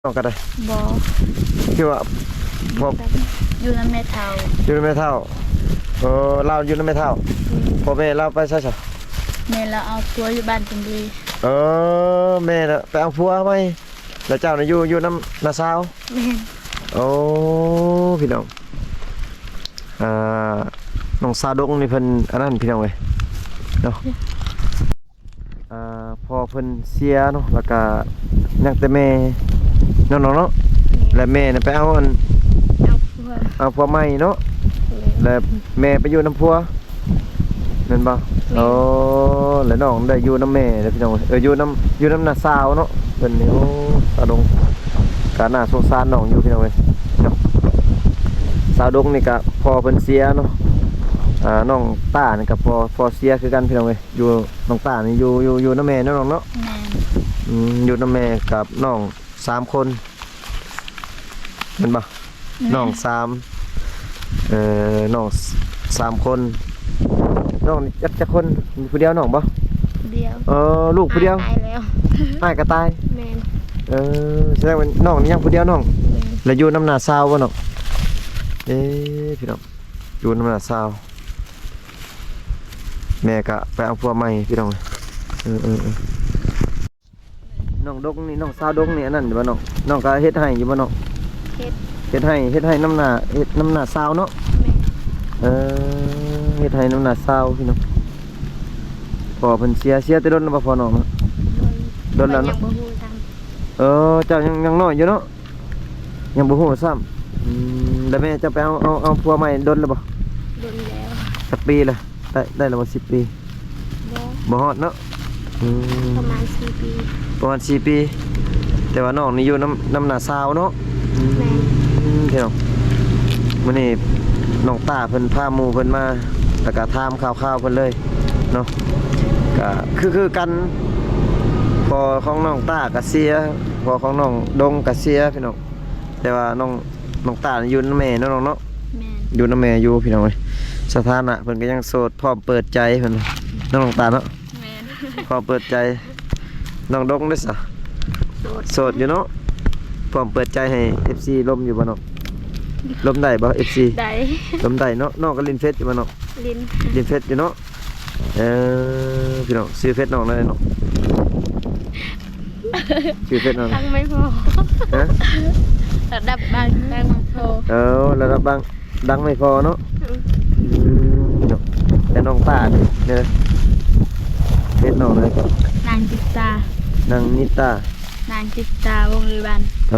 ນ້ອງກໍໄດ້? ບໍ່. ຄືວ່າພໍ່ ຢູ່ນຳແມ່ເຖົ້າ. ຢູ່ນຳແມ່ເຖົ້າ. ເອີ ລາວຢູ່ນຳແມ່ເຖົ້າ. ອືມ. ພໍ່ແມ່ລາວໄປໃສຊະ? ແມ່ລາວເອົາຜົວຢູ່ບ້ານຊົນບຸລີ. ເອີ ແມ່ນະໄປເອົາຜົວໃໝ່ ແລ້ວເຈົ້ານະຢູ່ ຢູ່ນຳນ້າສາວ? ແມ່ນ. ໂອ້ ພີ່ນ້ອງ ອ່າ ນ້ອງສາວດົງນີ້ເພິ່ນອັນນັ້ນ ພີ່ນ້ອງເອີຍເນາະ. ອ່າ ພໍ່ເພິ່ນເສຍເນາະ ແລ້ວກະຍັງແຕ່ແມ່ເນາະ ນ້ອງເນາະ. ແມ່ນ. ແລະແມ່ນະໄປເອົາອັນ ເອົາຜົວ ເອົາຜົວໃໝ່ເນາະ. ແມ່ນ. ແລະແມ່ໄປຢູ່ນຳຜົວແມ່ນບໍ່? ແມ່ນ. ໂອ້ ແລະນ້ອງໄດ້ຢູ່ນຳແມ່ເດ້ພີ່ນ້ອງເອີຍ ເອີ ຢູ່ນຳ ຢູ່ນຳນ້າສາວເນາະ. ເພິ່ນນີ້ ໂອ້ ສາວດົງ ກະໜ້າສົງສານນ້ອງຢູ່ພີ່ນ້ອງເອີຍເນາະ. ສາວດົງນີ້ກະພໍ່ເພິ່ນເສຍເນາະ. ອ່າ ນ້ອງຕ້ານີ້ກະພໍ່ ພໍ່ເສຍຄືກັນພີ່ນ້ອງເອີຍ. ຢູ່ ນ້ອງຕ້ານີ້ຢູ່ ຢູ່ ຢູ່ນຳແມ່ເນາະນ້ອງເນາະ. ແມ່ນ. ອືມ ຢູ່ນຳແມ່ກັບນ້ອງສາມຄົນແມ່ນບໍ່? ແມ່ນ. ນ້ອງສາມ ເອີ ນ້ອງສາມຄົນ. ນ້ອງຈັກ ຈັກຄົນ? ມີຜູ້ດຽວນ້ອງບໍ່? ຜູ້ດຽວ. ເອີ ລູກຜູ້ດຽວ. ອ້າຍຕາຍແລ້ວ ອ້າຍກໍຕາຍ. ແມ່ນ. ເອີ ສະແດງວ່ານ້ອງນີ້ຍັງຜູ້ດຽວນ້ອງ. ແມ່ນ. ແລ້ວຢູ່ນຳນ້າສາວບໍ່ນ້ອງ? ເອີ ພີ່ນ້ອງ ຢູ່ນຳນ້າສາວ. ແມ່ກະໄປເອົາຜົວໃໝ່ພີ່ນ້ອງ. ເອີ ເອີ ເອີ ນ້ອງດົງນີ້ ນ້ອງສາວດົງນີ້ ອັນນັ້ນຢູ່ບໍ່ນ້ອງ? ນ້ອງກະເຮັດໄຮ່ຢູ່ບໍ່ນ້ອງ? ເຮັດ. ເຮັດໄຮ່ ເຮັດໄຮ່ນຳໜ້າ ເຮັດນຳໜ້າສາວເນາະ. ແມ່ນ. ເອີ ເຮັດໄຮ່ນຳໜ້າສາວພີ່ນ້ອງ. ພໍ່ເພິ່ນເສຍ ເສຍແຕ່ດົນແລ້ວບໍ່ພໍ່ນ້ອງເນາະ? ດົນ. ດົນແລ້ວເນາະ. ຂ້ອຍຍັງບໍ່ຮູ້ຊ້ຳ. ເອີ ເຈົ້າຍັງ ຍັງນ້ອຍຢູ່ເນາະ. ຍັງບໍ່ຮູ້ຊ້ຳ. ອືມ ແລ້ວແມ່ເຈົ້າໄປເອົາ ເອົາ ເອົາຜົວໃໝ່ດົນແລ້ວບໍ່? ດົນແລ້ວ. ຈັກປີລະ? ໄດ້ ໄດ້ລະບໍ່ ສິບປີ? ບໍ່. ບໍ່ຮອດເນາະ. ອືມ ປະມານສີ່ປີ. ປະມານສີ່ປີ. ແຕ່ວ່ານ້ອງນີ້ຢູ່ນຳ ນຳນ້າສາວເນາະ. ອືມ ແມ່ນ. ອືມ ພີ່ນ້ອງ ມື້ນີ້ນ້ອງຕ້າເພິ່ນພາໝູ່ເພິ່ນມາ ແລ້ວກະຖາມຂ່າວໆເພິ່ນເລີຍເນາະ. ກະຄື ຄືກັນ ພໍ່ຂອງນ້ອງຕ້າກະເສຍ ພໍ່ຂອງນ້ອງດົງກະເສຍພີ່ນ້ອງ. ແຕ່ວ່ານ້ອງ ນ້ອງຕ້າຢູ່ນຳແມ່ເນາະນ້ອງເນາະ. ແມ່ນ. ຢູ່ນຳແມ່ຢູ່ພີ່ນ້ອງເອີຍ. ສະຖານະເພິ່ນກໍຍັງໂສດ ພ້ອມເປີດໃຈເພິ່ນເນາະ ນ້ອງຕ້າເນາະ. ແມ່ນ. ພ້ອມເປີດໃຈ. ນ້ອງດົງເດ້ຊະ? ໂສດ. ໂສດຢູ່ເນາະ. ພ້ອມເປີດໃຈໃຫ້ເອັຟຊີລົມຢູ່ບໍ່ນ້ອງ? ລົມໄດ້ບໍ່ເອັຟຊີ? ໄດ້. ລົມໄດ້ເນາະ. ນ້ອງກໍຫຼິ້ນເຟສຢູ່ບໍ່ນ້ອງ? ຫຼິ້ນ. ຫຼິ້ນເຟສຢູ່ເນາະ. ເອີ ພີ່ນ້ອງ ຊື່ເຟສນ້ອງໄດ້ເນາະ? ຊື່ເຟສນ້ອງ ດັງໄມ່ພໍ. ຮະ? ລະດັບບັງ ດັງໄມ່ພໍ. ເອີ ລະດັບບັງ ດັງໄມ່ພໍເນາະ. ອືມ ພີ່ນ້ອງ ແຕ່ນ້ອງຕ້ານີ້ເດີ ເຟສນ້ອງເດີ. ນາງຈິດຕາ. ນາງນິດຕາ. ນາງຈິດຕາ ວົງວິວັນ. ເອີ